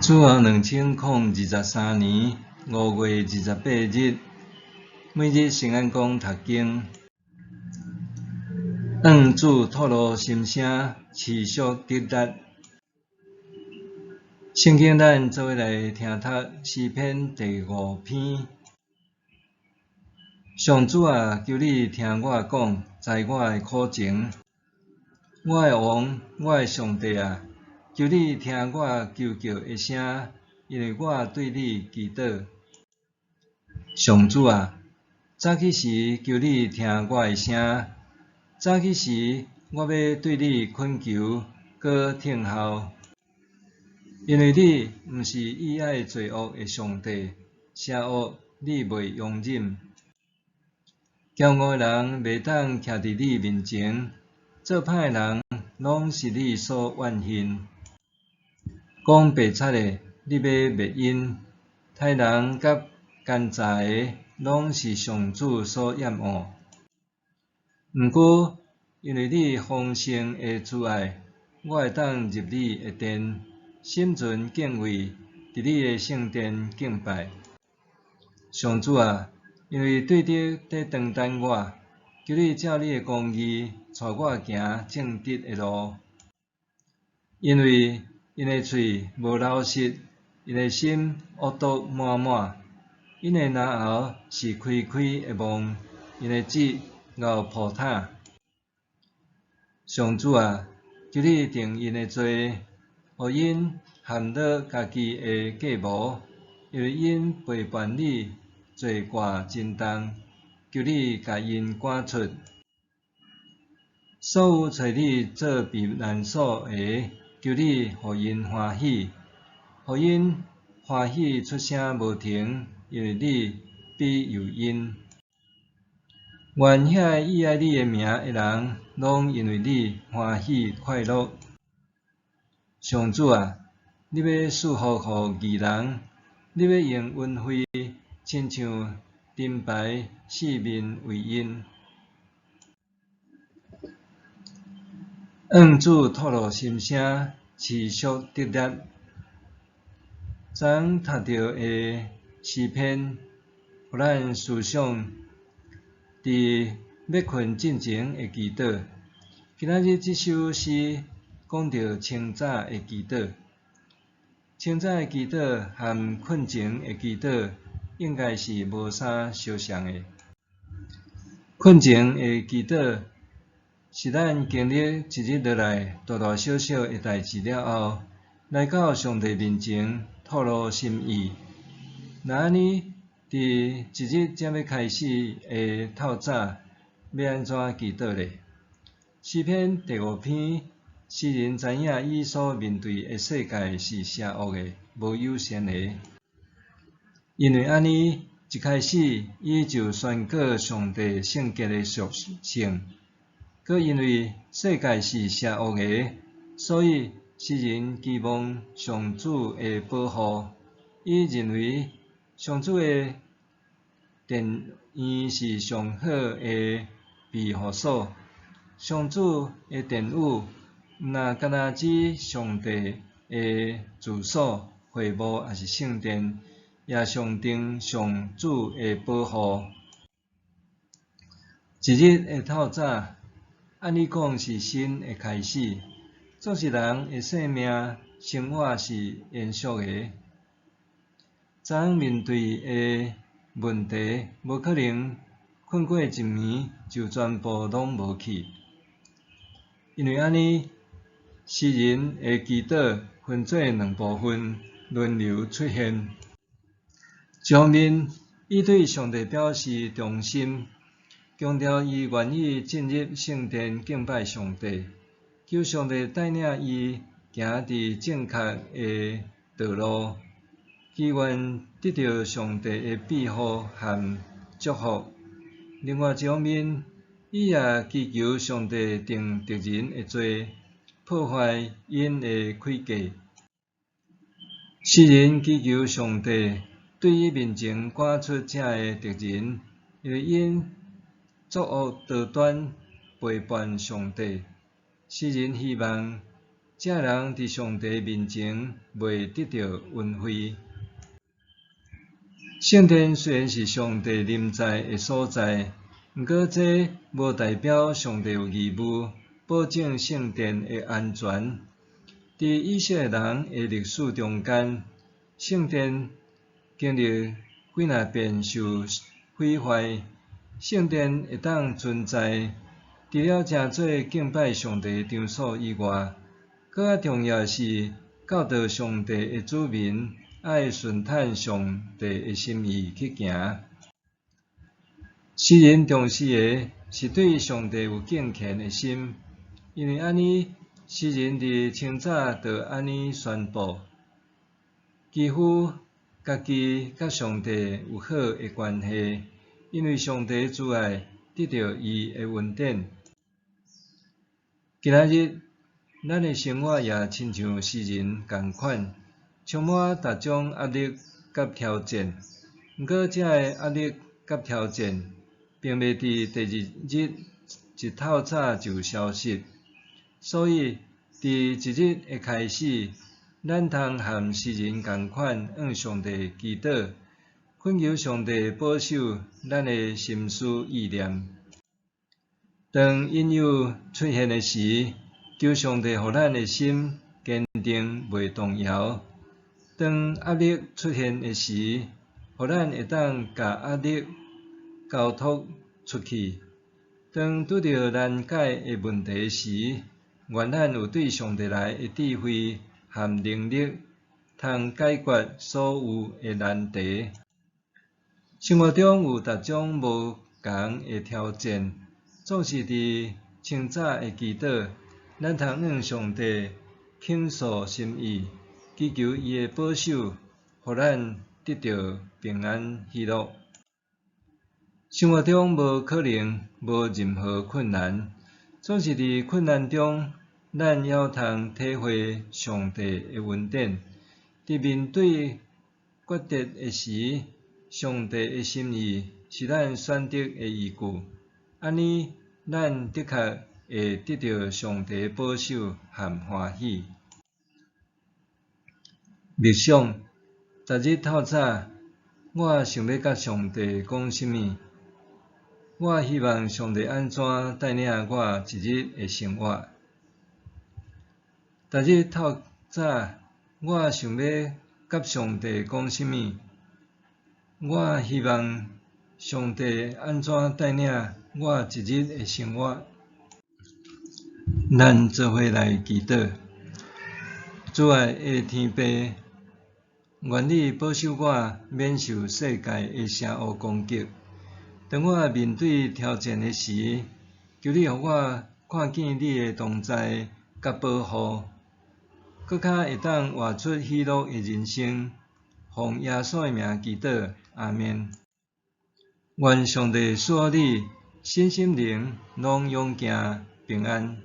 主後2023年5月28日，每日聖安講讀經，向主吐露心聲，持續得力。聖經咱做伙來聽讀詩篇第五篇。上主啊，求你聽我講，知我的苦情。我的王，我的上帝啊，求你聽我求告的聲，因為我對你祈禱。上主啊，早起時求你聽我的聲，早起時我欲對你懇求，閣聽候。因為你毋是喜愛罪惡的上帝，邪惡你袂容忍。驕傲的人袂當徛佇你面前，做歹的人攏是你所怨恨。講白賊的，你欲滅𪜶；刣人佮奸詐的，攏是上主所厭惡。毋過，因為你豐盛的慈愛，我會當入你的殿，心存敬畏，佇你的聖殿敬拜。上主啊，因為對敵佇等待我，求你照你的公義，帶我行正直的路。因為𪜶的喙無老實，𪜶的心惡毒滿滿，𪜶的嚨喉是開開的甕，𪜶的舌𠢕鋪敍。上主啊，求你定𪜶的罪，予𪜶陷落家己的計謀，因為𪜶背叛你，罪過真重，求你共𪜶趕出。所有揣你做避難所的，求你予𪜶歡喜，予𪜶歡喜出聲無停，因為你庇佑𪜶。願遐个喜愛你的名的人，攏因為你歡喜快樂。上主啊，你欲賜福予義人，你欲用恩惠，親像盾牌四面圍𪜶。向主吐露心聲，持續得力。昨昏讀著的詩篇，予咱思想佇欲睏進前的祈禱。今仔日這首詩講著清早的祈禱。清早的祈禱和睏前的祈禱應該是無啥相像的。睏前的祈禱是咱經歷一日落來大大小小的代誌了後，來到上帝面前吐露心意。若按呢，佇一日正欲開始的透早，欲按怎祈禱咧？詩篇第五篇，詩人知影伊所面對的世界是邪惡的、無友善的。因為按呢，一開始伊就宣告上帝聖潔的屬性。閣因為世界是邪惡的，所以詩人期望上主的保護。伊認為上主的殿院是上好的庇護所，上主的殿宇毋若干焦指上帝的住所、會幕抑是聖殿，也象徵上主的保護。一日的透早，按理講是新的開始，總是人的生命生活是延續的。昨昏面對的問題，無可能睏過一暝就全部攏無去。因為按呢，詩人的祈禱分做兩部分，輪流出現。一方面，伊對上帝表示忠心，強調伊願意進入聖殿敬拜上帝，求上帝帶領伊行佇正確的道路，祈願得著上帝的庇護和祝福。另外一方面，伊也祈求上帝定敵人的罪，破壞𪜶的詭計。詩人祈求上帝對伊面前趕出這个敵人，因為𪜶作惡多端，背叛上帝。詩人希望這人佇上帝面前袂得著恩惠。聖殿雖然是上帝臨在的所在，毋過這無代表上帝有義務保證聖殿的安全。佇以色列人的歷史中間，聖殿經歷幾若遍受毀壞。聖殿會當存在，除了成做敬拜上帝的場所以外，閣較重要的是教導上帝的子民愛順趁上帝的心意去行。詩人重視的是對上帝有敬虔的心，因為按呢，詩人佇清早就按呢宣布，幾乎家己佮上帝有好的關係，因為上帝慈愛得著伊的恩典。今仔日，咱的生活也親像詩人仝款，充滿逐種壓力佮挑戰。毋過，這个壓力佮挑戰，並袂佇第二日一透早就消失。所以，佇一日的開始，咱通和詩人仝款，向上帝祈禱，懇求上帝保守咱的心思意念。當引誘出現的時，求上帝予咱的心堅定袂動搖；當壓力出現的時，予咱會當共壓力交託出去；當拄著難解的問題時，願咱有對上帝來的智慧和能力，通解決所有的難題。生活中有逐種無仝的挑戰，總是佇清早的祈禱，咱通向上帝傾訴心意，祈求伊的保守，予咱得著平安喜樂。生活中無可能無任何困難，總是佇困難中，咱猶通體會上帝的恩典。佇面對抉擇的時，上帝的心意是咱選擇的依據。按呢，咱的確會得著上帝保守和歡喜。默想，逐日透早，我想欲佮上帝講啥物？我希望上帝按怎帶領我一日的生活？逐日透早，我想欲佮上帝講啥物？我希望上帝按怎帶領我一日的生活？咱做伙來祈禱，主愛的天父，願你保守我免受世界的邪惡攻擊。當我面對挑戰的時，求你予我看見你的同在佮保護，閣較會當活出喜樂的人生。奉耶穌的名祈禱，阿們。願上帝賜予你身心靈攏勇健平安。